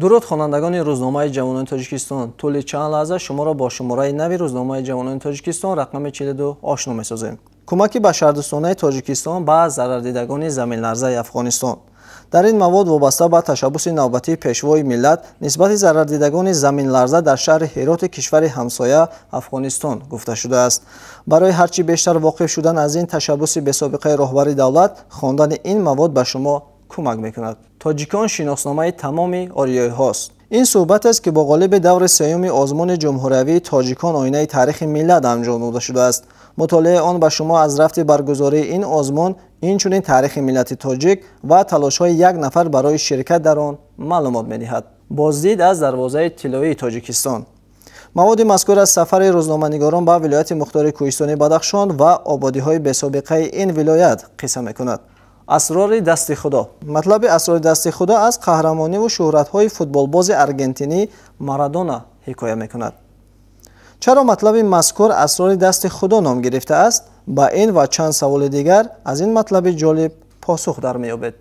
Дуруд, хонандагони рӯзномаи Ҷавонони Тоҷикистон. Тӯли чанд лаҳза шуморо бо шумораи нави рӯзномаи Ҷавонони Тоҷикистон рақами 42 ошно месозем. Кӯмаки башардӯстонаи Тоҷикистон ба зарардидагони заминларзаи Афғонистон. Дар ин мавод вобаста ба ташаббуси навбатии Пешвои миллат нисбати зарардидагони заминларза дар шаҳри Ҳероти кишвари ҳамсоя Афғонистон гуфта шудааст. Барои ҳарчи бештар воқиф шудан аз ин ташаббуси бесобиқаи роҳбари давлат, хондани ин мавод ба шумо кӯмак мекунад. Тоҷикон шиносномаи тамоми ориёиҳост. Ин суҳбатест, ки бо ғолиби даври сеюми озмуни ҷумҳуриявии «Тоҷикон оинаи таърихи миллат» анҷом дода шудааст. Мутолиаи он ба шумо аз рафти баргузории ин озмун, инчунин таърихи миллати тоҷик ва талошҳои як нафар барои ширкат дар он маълумот медиҳад. Боздид аз дарвозаи тиллоии Тоҷикистон. Маводи мазкур аз сафари рӯзноманигорон ба вилояти мухтори кӯҳистони Бадахшон ва ободиҳои бесобиқаи ин вилоят қисса мекунад. Асрори дасти Худо. Матлаби «Асрори дасти Худо» аз қаҳрамониву шӯҳратҳои футболбози аргентинӣ Марадона ҳикоя мекунад. Чаро матлаби мазкур «Асрори дасти Худо» ном гирифтааст? Ба ин ва чанд саволи дигар аз ин матлаби ҷолиб посух дар меёбед.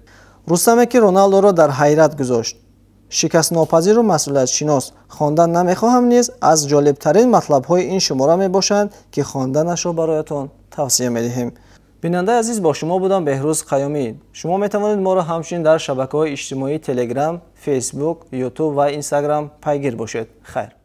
Рустаме, ки Роналдоро дар ҳайрат гузошт, шикастнопазиру масъулиятшинос. Хондан намехоҳам низ аз ҷолибтарин матлабҳои ин шумора мебошанд, ки хонданашро бароятон тавсия медиҳем. Бинандаи азиз, бо шумо будам Беҳрӯз Қаёмӣ. Шумо метавонед моро ҳамчунин дар шабакаҳои иҷтимоии Телеграм, Фейсбук, Ютуб ва Инстаграм пайгир бошед. Хайр.